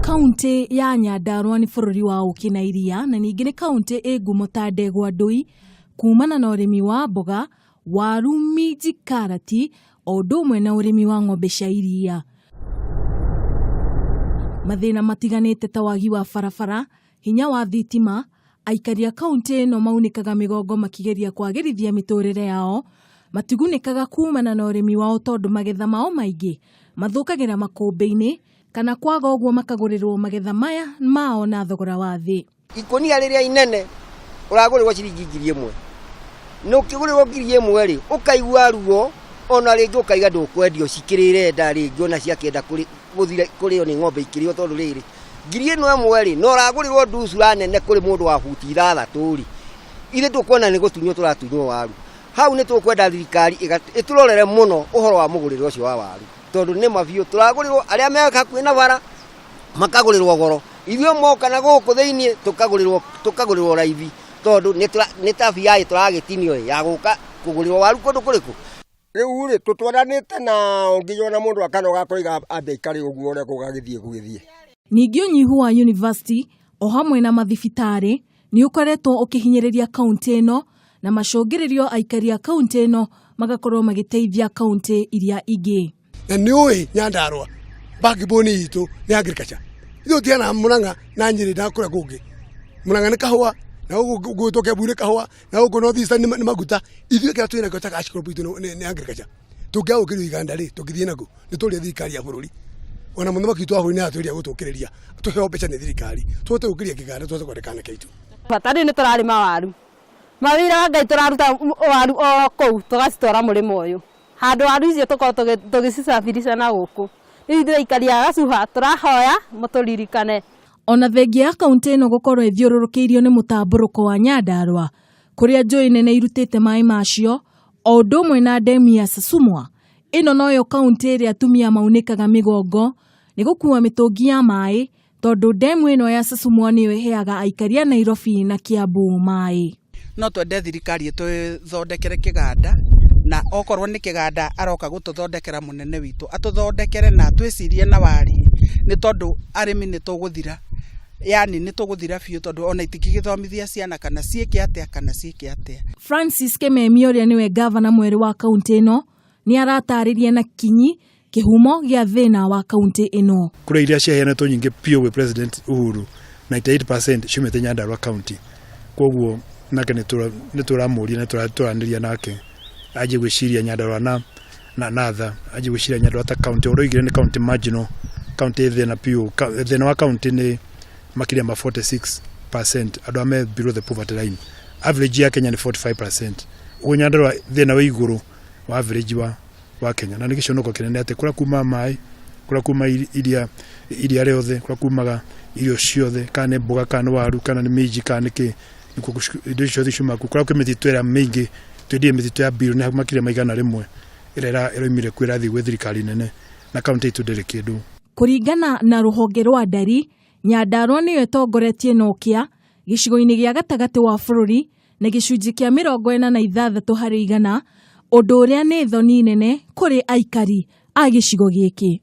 Kaũntĩ ya Nyandarua nĩ bũrũri wa ũkĩ na iria na ningĩ nĩ kaũntĩ ĩ ngumo ta ndegwa ndũi kumana na ũrĩmi wa mboga, waru, minji, karati o ũndũ ũmwe na ũrĩmi wa ng'ombe cia iria. Mathĩna matiganĩte ta wagi wa barabara, hinya wa thitima, aikari a kaũntĩ ĩno maunĩkaga mĩgongo makĩgeria kwagĩrithia mĩtũrĩre yao, matigunĩkaga kumana na ũrĩmi wao tondũ magetha mao maingĩ mathũkagĩra makũmbĩ-inĩ kana kwaga ũguo makagũrĩrwo magetha maya mao na thogora wa thĩ. Ikũnia rĩrĩa inene ũragũrĩrwo ciringi 1000, na ũkĩgũrĩrwo 1000 rĩ, ũkaigua ruo ona rĩngĩ ũkaiga ndũkwendio cikĩrĩre nda rĩngĩ ona ciakĩenda gũthira kũrĩo nĩ ng'ombe ikĩrĩo, tondũ rĩrĩ 1000 rĩ, na ũragũrĩrwo nducura nene kũrĩ mũndũ wa buti 6 rĩ, ithuĩ tũkuona nĩ gũtunywo tũratunywo waru. Hau nĩ tũkwenda thirikari ĩtũrorere mũno ũhoro wa mũgũrĩre ũcio wa waru, tondũ nĩ ma biũ tũragũrĩrwo arĩa me hakuhĩ na bara makagũrĩrwo goro, ithuĩ moka na gũkũ thĩiniĩ tũkagũrĩrwo raithi, tondũ nĩ ta biaĩ tũragĩtinio ya gũka kũgũrĩrwo waru kũndũ kũrĩkũ. Rĩu rĩ tũtwaranĩte nao nginya ona mũndũ akanoga akoiga ambe aikare ũguo ũrĩa gũgagĩthiĩ gũgĩthiĩ. Ningĩ ũnyihu wa university o hamwe na mathibitarĩ nĩ ũkoretwo ũkĩhinyĩrĩria kaũntĩ ĩno na macũngĩrĩrio aikari a kaũntĩ ĩno magakorwo magĩteithia kaũntĩ iria ingĩ. Na nĩ ũĩ Nyandarua backbone itũ nĩ agriculture, ithuĩ tũtigana Murang'a na Nyĩrĩ na kũrĩa kũngĩ. Murang'a nĩ kahũa, na gũkũ gwitũ Kiambu nĩ kahũa, na gũkũ North Eastern nĩ maguta. Ithuĩ kĩrĩa twĩ nakĩo ta cash crop itũ nĩ agriculture. Tũngĩaga gũkĩria iganda rĩ, tũngĩthiĩ nakũ? Nĩ tũrĩa thirikari ya bũrũri, ona mũthamaki witũ wa bũrũri nĩ aratwĩrire gũtũkĩrĩria tũheo mbeca nĩ thirikari tũhote gũkĩria kĩganda, tũhote kwandĩka anake aitũ. Bata rĩu nĩ tũrarĩma waru, mawĩra wa Ngai tũraruta waru o kũu tũgacitwara mũrĩmo ũyũ, handũ waru icio tũkorwo tũgĩcisafirisha na gũkũ. Rĩu ithuĩ aikari a Gacuha tũrahoya mũtũririkane. Ona thengia ya kaũntĩ ĩno gũkorwo ĩthiũrũrũkĩirio nĩ mũtambũrũko wa Nyandarua kũrĩa njũĩ nene irutĩte maĩ macio o ũndũ ũmwe na ndemu ya Sasumwa, ĩno noyo kaũntĩ ĩrĩa atumia maunĩkaga mĩgongo nĩ gũkua mĩtũngi ya maĩ tondũ ndemu ĩno ya Sasumwa nĩyo ĩheaga aikari a Nairobi na Kiambu maĩ. No twende thirikari ĩtũthondekere kĩganda, na okorwo nĩ kĩganda aroka gũtũthondekera mũnene witũ atũthondekere na atwĩcirie na wari, nĩ tondũ arĩmi nĩ tũgũthira, yani nĩ tũgũthira biũ, tondũ ona itingĩgĩthomithia ciana kana ciĩke atĩa kana ciĩke atĩa. Francis Kimemia ũrĩa nĩwe ngavana mwerũ wa kaũntĩ ĩno nĩ aratarĩria na kinyi kĩhumo gĩa thĩna wa kaũntĩ ĩno. Kura iria ciaheanĩtwo nyingĩ biũ gwĩ President Uhuru, 98% ciumĩte Nyandarua County, koguo nake nĩ tũramũria na tũranĩria nake anjie gwĩciria Nyandarua na tha, anjie gwĩciria Nyandarua ta county ũrĩa oigire nĩ county marginal, county ĩ thĩna biũ. Thĩna wa county nĩ makĩria ma 46% andũ arĩa me below the poverty line, average ya Kenya nĩ 45%, ũguo Nyandarua thĩna wĩ igũrũ wa average wa Kenya, na nĩ gĩconoko kĩnene atĩ kũrĩa kuma maĩ, kũrĩa kuma iria rĩothe, kũrĩa kumaga irio ciothe, kana nĩ mboga, kana nĩ waru, kana nĩ minji, kana nĩ kĩ, nĩkuo indo icio ciothe ciumaga kuo. Kũrĩa kwĩ mĩtitũ ĩrĩa mĩingĩ, twendie mĩtitũ ya birioni makĩria ma 100 ĩrĩa ĩraumire kuo ĩrathiĩ gwĩ thirikari nene, na kaũntĩ itũ ndĩrĩ kĩndũ. Kũringana na rũhonge rwa ndari, Nyandarua nĩyo ĩtongoretie na ũkĩa gĩcigo-inĩ gĩa gatagatĩ wa bũrũri na gĩcunjĩ kĩa 46%, ũndũ ũrĩa nĩ thoni nene kũrĩ aikari a gĩcigo gĩkĩ.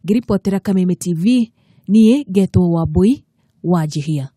Ngĩribotera Kameme TV, niĩ ngetwo Wambui wa Njihia.